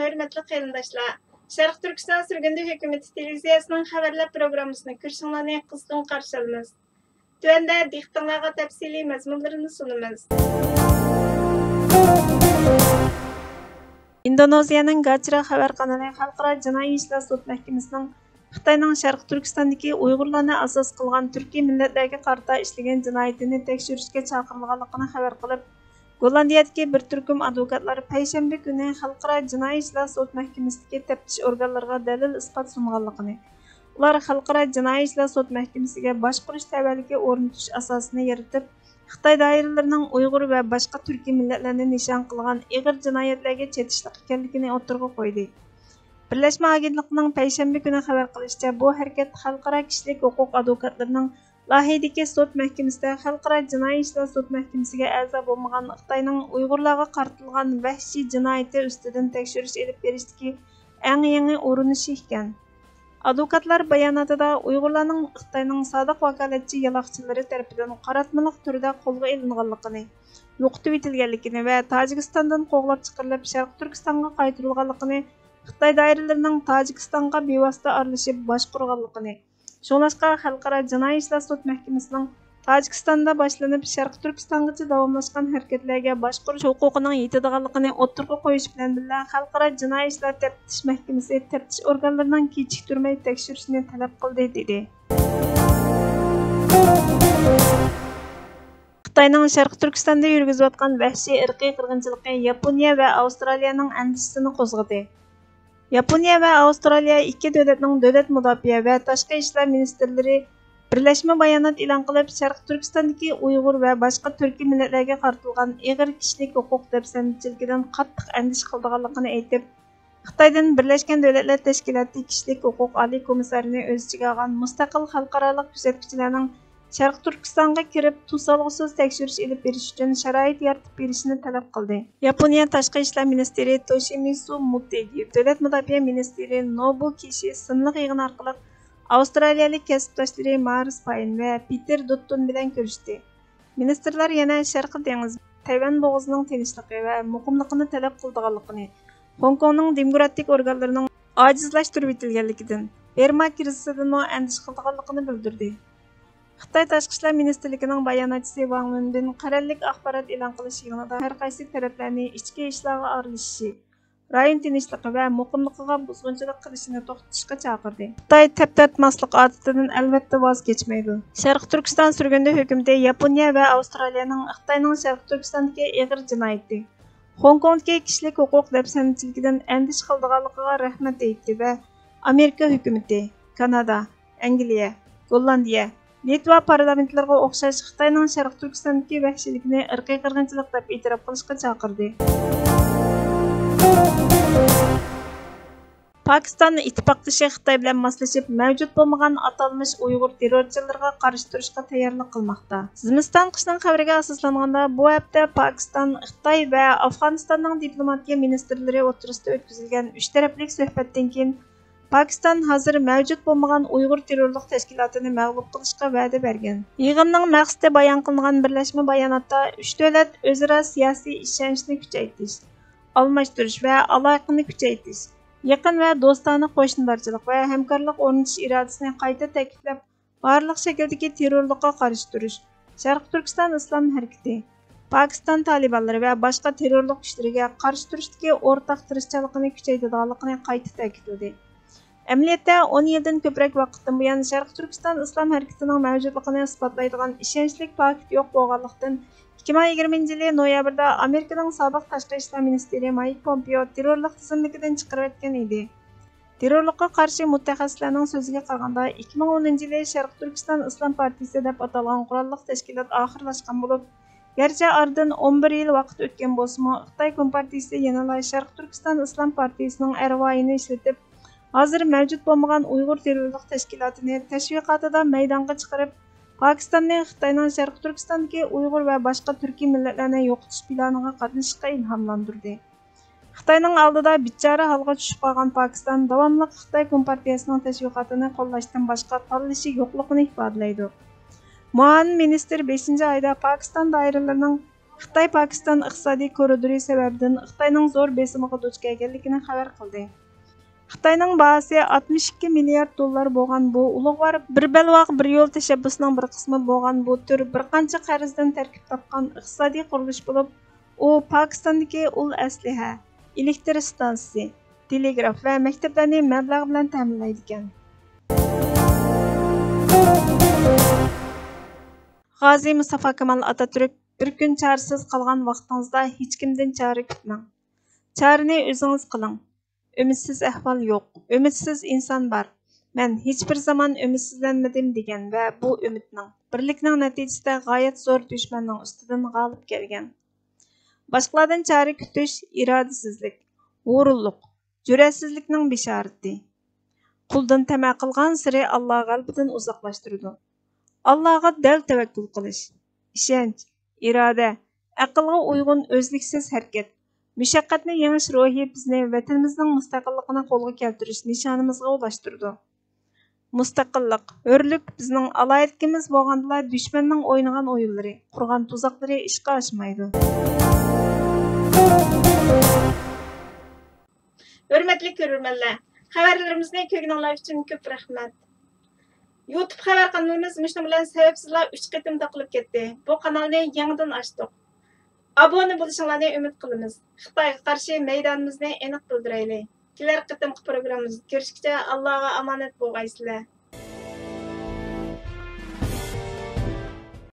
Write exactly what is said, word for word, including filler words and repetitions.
ھۆرمەتلىك قېرىنداشلار، شەرقىي تۈركىستان سۈرگۈندە ھۆكۈمىتى تېلېۋىزىيەسىنىڭ خەۋەرلەر پروگراممىسىنى كۆرۈشۈڭلارنى قىزغىن قارشى ئالىمىز. تۆۋەندە دىققىتىڭلارغا تەپسىلىي مەزمۇنلىرىنى سۇنىمىز. ئىندونېزىيەنىڭ گاچرا خەۋەر قانىلى خەلقئارا جىنايى ئىشلار سوت مەھكىمىسىنىڭ خىتاينىڭ شەرقىي تۈركىستاندىكى ئۇيغۇرلارنى ئاساس قىلغان تۈركىي مىللەتلەرگە قارىتا ئىشلىگەن جىنايىتىنى تەكشۈرۈشكە چاقىرىلغانلىقىنى خەۋەر قىلىپ، گوللاندىيەدىكى بىر تۈركۈم ئادۋوكاتلار پەيشەنبە كۈنى خەلقئارا جىنايى ئىشلار سوت مەھكىمىسىدىكى تەپتىش ئورگانلىرىغا دەلىل-ئىسپات سۇنغانلىقىنى، ئۇلار خەلقئارا جىنايى ئىشلار سوت مەھكىمىسىگە باشقۇرۇش تەۋەلىكى ئورنىتىش ئاساسىنى يارىتىپ، خىتاي دائىرىلىرىنىڭ ئۇيغۇر ۋە باشقا تۈركىي مىللەتلەرنى نىشان قىلغان ئېغىر جىنايەتلەرگە چېتىشلىق ئىكەنلىكىنى ئوتتۇرىغا قويدى. بىرلەشمە ئاگېنتلىقىنىڭ پەيشەنبە كۈنى خەۋەر قىلىشىچە، بۇ ھەرىكەت خەلقئارا كىشىلىك ھوقۇق ئادۋوكاتلىرىنىڭ لاھەيدىكى سوت مەھكىمىسىدە خەلقئارا جىنايى ئىشلار سوت مەھكىمىسىگە ئەزا بولمىغان خىتاينىڭ ئۇيغۇرلارغا قارىتىلغان ۋەھشىي جىنايىتى ئۈستىدىن تەكشۈرۈش ئېلىپ بېرىشتىكى ئەڭ يېڭى ئۇرۇنۇشى ئىكەن. ئادۋوكاتلار باياناتىدا ئۇيغۇرلارنىڭ خىتاينىڭ سادىق ۋاكالەتچى يالاقچىلىرى تەرىپىدىن قاراتمىلىق تۈردە قولغا ئېلىنغانلىقىنى، يوقىتىۋېتىلگەنلىكىنى ۋە تاجىكىستاندىن قوغلاپ چىقىرىلىپ، شەرقىي تۈركىستانغا قايتۇرۇلغانلىقىنى، خىتاي دائىرىلىرىنىڭ تاجىكىستانغا بىۋاسىتە ئارىلىشىپ باشقۇرغانلىقىنى، شۇڭلاشقا خەلقئارا جىنايى ئىشلار سوت مەھكىمىسىنىڭ تاجىكىستاندا باشلىنىپ شەرقىي تۈركىستانغىچە داۋاملاشقان ھەرىكەتلەرگە باشقۇرۇش ھوقۇقىنىڭ يېتىدىغانلىقىنى ئوتتۇرىغا قويۇش بىلەن بىللە، خەلقئارا جىنايى ئىشلار تەپتىش مەھكىمىسى تەپتىش ئورگانلىرىنىڭ كېچىكتۈرمەي تەكشۈرۈشىنى تەلەپ قىلدى، دېدى. خىتاينىڭ شەرقىي تۈركىستاندا يۈرگۈزۈۋاتقان ۋەھشىي ئىرقىي قىرغىنچىلىقى ياپونىيە ۋە ئاۋسترالىيەنىڭ ئەندىشىسىنى قوزغىدى. ياپونىيە ۋە ئاۋسترالىيە ئىككى دۆلەتنىڭ دۆلەت مۇداپىئە ۋە تاشقى ئىشلار مىنىستىرلىرى بىرلەشمە بايانات ئېلان قىلىپ، شەرقىي تۈركىستاندىكى ئۇيغۇر ۋە باشقا تۈركىي مىللەتلەرگە قارىتىلغان ئېغىر كىشىلىك ھوقۇق دەپسەندىچىلىكىدىن قاتتىق ئەندىشە قىلىدىغانلىقىنى ئېيتىپ، خىتايدىن بىرلەشكەن دۆلەتلەر تەشكىلاتى كىشىلىك ھوقۇق ئالىي كومىسسارىنى ئۆز ئىچىگە ئالغان مۇستەقىل خەلقئارالىق كۆزەتكۈچىلەرنىڭ شەرقىي تۈركىستانغا كىرىپ، توسالغۇسىز تەكشۈرۈش ئېلىپ بېرىش ئۈچۈن شارائىت يارىتىپ بېرىشىنى تەلەپ قىلدى. ياپونىيە تاشقى ئىشلار مىنىستىرى توشىمىتسۇ موتېگى، دۆلەت مۇداپىئە مىنىستىرى نوبۇ كىشى سىنلىق يىغىن ئارقىلىق ئاۋسترالىيەلىك كەسىپداشلىرى مارس پاين ۋە پېتېر دوتتون بىلەن كۆرۈشتى. مىنىستىرلار يەنە شەرقىي دېڭىز، تەيۋەن بوغۇزىنىڭ تىنچلىقى ۋە مۇقىملىقىنى تەلەپ قىلىدىغانلىقىنى، خوڭكوڭنىڭ دېموكراتىك ئورگانلىرىنىڭ ئاجىزلاشتۇرۇۋېتىلگەنلىكىدىن، بىرما كىرىزىسىدىنمۇ ئەندىشە قىلىدىغانلىقىنى بىلدۈردى. خىتاي تاشقى ئىشلار مىنىستىرلىكىنىڭ باياناتچىسى ۋاڭ ۋېنبىن قەرەللىك ئاخبارات ئېلان قىلىش يىغىنىدا ھەر قايسى تەرەپلەرنى ئىچكى ئىشلارغا ئارىلىشىشى، رايون تىنچلىقى ۋە مۇقىملىقىغا بۇزغۇنچىلىق قىلىشىنى توختىتىشقا چاقىردى. خىتاي تەپتارتماسلىق ئادىتىدىن ئەلۋەتتە ۋاز كەچمەيدۇ. شەرقىي تۈركىستان سۈرگۈندە ھۆكۈمىتى ياپونىيە ۋە ئاۋسترالىيەنىڭ خىتاينىڭ شەرقىي تۈركىستاندىكى ئېغىر جىنايىتى، خوڭكوڭدىكى كىشىلىك ھوقۇق دەپسەندىچىلىكىدىن ئەندىشە قىلىدىغانلىقىغا رەھمەت ئېيتتى ۋە ئامېرىكا ھۆكۈمىتى، كانادا، ئەنگلىيە، گوللاندىيە، لىتۋا پارلامېنتلىرىغا ئوخشاش خىتاينىڭ شەرقىي تۈركىستاندىكى ۋەھشىيلىكىنى ئىرقىي قىرغىنچىلىق دەپ ئېتىراپ قىلىشقا چاقىردى. پاكىستان ئىتتىپاقدىشى خىتاي بىلەن ماسلىشىپ، مەۋجۇت بولمىغان ئاتالمىش ئۇيغۇر تېررورچىلىرىغا قارشى تۇرۇشقا تەييارلىق قىلماقتا. زىمىستان قىشنىڭ خەۋىرىگە ئاساسلانغاندا، بۇ ھەپتە پاكىستان، خىتاي ۋە ئافغانىستاننىڭ دىپلوماتىيە مىنىستىرلىرى ئوتتۇرىسىدا ئۆتكۈزۈلگەن ئۈچ تەرەپلىك سۆھبەتتىن كېيىن، پاكىستان ھازىر مەۋجۇت بولمىغان ئۇيغۇر تېررورلۇق تەشكىلاتىنى مەغلۇپ قىلىشقا ۋەدە بەرگەن. يىغىننىڭ مەقسىتى بايان قىلىنغان بىرلەشمە باياناتتا، ئۈچ دۆلەت ئۆزئارا سىياسىي ئىشەنچنى كۈچەيتىش، ئالماشتۇرۇش ۋە ئالاقىنى كۈچەيتىش، يېقىن ۋە دوستانە قوشنىدارچىلىق ۋە ھەمكارلىق ئورنىتىش ئىرادىسىنى قايتا تەكىتلەپ، بارلىق شەكىلدىكى تېررورلۇققا قارشى تۇرۇش، شەرقىي تۈركىستان ئىسلام ھەرىكىتى، پاكىستان تالىبانلىرى ۋە باشقا تېررورلۇق كۈچلىرىگە قارشى تۇرۇشتىكى ئورتاق تىرىشچانلىقىنى كۈچەيتىدىغانلىقىنى قايتا تەكىتلىدى. ئەمەلىيەتتە، ئون يىلدىن كۆپرەك ۋاقىتتىن بۇيان، شەرقىي تۈركىستان ئىسلام ھەرىكىتىنىڭ مەۋجۇتلۇقىنى ئىسپاتلايدىغان ئىشەنچلىك پاكىت يوق بولغانلىقتىن، ئىككى مىڭ يىگىرمىنچى يىلى نويابىردا ئامېرىكىنىڭ سابىق تاشقى ئىشلار مىنىستىرى مايك پومپېئو تېررورلۇق تىزىملىكىدىن چىقىرىۋەتكەن ئىدى. تېررورلۇققا قارشى مۇتەخەسسىسلەرنىڭ سۆزىگە قارىغاندا، ئىككى مىڭ ئونىنچى يىلى شەرقىي تۈركىستان ئىسلام پارتىيىسى دەپ ئاتالغان قوراللىق تەشكىلات ئاخىرلاشقان بولۇپ، گەرچە ئارىدىن ئون بىر يىل ۋاقىت ئۆتكەن بولسىمۇ، خىتاي كومپارتىيىسى يەنىلا شەرقىي تۈركىستان ئىسلام پارتىيىسىنىڭ ئەرۋايىنى ئىشلىتىپ، ھازىر مەۋجۇت بولمىغان ئۇيغۇر تېررورلۇق تەشكىلاتىنى تەشۋىقاتىدا مەيدانغا چىقىرىپ، پاكىستاننى خىتاينىڭ شەرقىي تۈركىستاندىكى ئۇيغۇر ۋە باشقا تۈركىي مىللەتلەرنى يوقىتىش پىلانىغا قاتنىشىشقا ئىلھاملاندۇردى. خىتاينىڭ ئالدىدا بىچارە ھالغا چۈشۈپ قالغان پاكىستان داۋاملىق خىتاي كومپارتىيەسىنىڭ تەشۋىقاتىنى قوللاشتىن باشقا تاللىشى يوقلۇقىنى ئىپادىلەيدۇ. مۇئاۋىن مىنىستىر بەشىنچى ئايدا پاكىستان دائىرىلىرىنىڭ خىتاي پاكىستان ئىقتىسادىي كورىدورى سەۋەبىدىن خىتاينىڭ زور بېسىمىغا دۇچ كەلگەنلىكىنى خەۋەر قىلدى. خىتاينىڭ باھاسى ئاتمىش ئىككى مىليارد دوللار بولغان بۇ ئۇلۇغۋار بىر بەلباغ بىر يول تەشەببۇسىنىڭ بىر قىسمى بولغان بۇ تۈر بىر قانچە قەرزدىن تەركىب تاپقان ئىقتىسادىي قۇرۇلۇش بولۇپ، ئۇ پاكىستاندىكى ئۇل ئەسلىھە، ئېلېكتر ئىستانسىسى، تېلېگراف ۋە مەكتەپلەرنى مەبلەغ بىلەن تەمىنلەيدىكەن. غازى مۇستافا كامال ئاتاتۈرك: بىر كۈن چارىسىز قالغان ۋاقتىڭىزدا ھېچكىمدىن چارە كۈتمەڭ. چارىنى ئۆزىڭىز قىلىڭ. ئۈمىدسىز ئەھۋال يوق، ئۈمىدسىز ئىنسان بار. مەن ھېچبىر زامان ئۈمىدسىزلەنمىدىم دېگەن ۋە بۇ ئۈمىدنىڭ، بىرلىكنىڭ نەتىجىسىدە غايەت زور دۈشمەننىڭ ئۈستىدىن غالىب كەلگەن. باشقىلاردىن چارە كۈتۈش ئىرادىسىزلىك، ھۇرۇنلۇق، جۈرئەتسىزلىكنىڭ بېشارىتى. قۇلدىن تەمە قىلغانسېرى ئاللا غەلىبىدىن ئۇزاقلاشتۇرىدۇ. ئاللاغا دەل تەۋەككۈل قىلىش، ئىشەنچ، ئىرادە، ئەقىلگە ئۇيغۇن ئۈزلۈكسىز ھەرىكەت، مۇشەققەتنى يېڭىش روھى بىزنى ۋەتىنىمىزنىڭ مۇستەقىللىقىنى قولغا كەلتۈرۈش نىشانىمىزغا ئۇلاشتۇرىدۇ. مۇستەقىللىق، ھۆرلۈك بىزنىڭ ئالاھىدىلىكىمىز بولغاندىلا، دۈشمەننىڭ ئوينىغان ئويۇنلىرى، قۇرغان تۇزاقلىرى ئىشقا ئاشمايدۇ. ھۆرمەتلىك كۆرۈرمەنلەر، خەۋەرلىرىمىزنى كۆرگىنىڭلار ئۈچۈن كۆپ رەھمەت. يۇتۇب خەۋەر قانىلىمىز مۇشۇنىڭ بىلەن سەۋەبسىزلا ئۈچ قېتىم تاقىلىپ كەتتى. بۇ قانالنى يېڭىدىن ئاچتۇق. ئابۇنە بولۇشۇڭلارنى ئۈمىد قىلىمىز. خىتايغا قارشى مەيدانىمىزنى ئېنىق بىلدۈرەيلى. كېلەر قېتىمقى پروگراممىمىزدا كۆرۈشكىچە ئاللاغا ئامانەت بولغايسىلەر.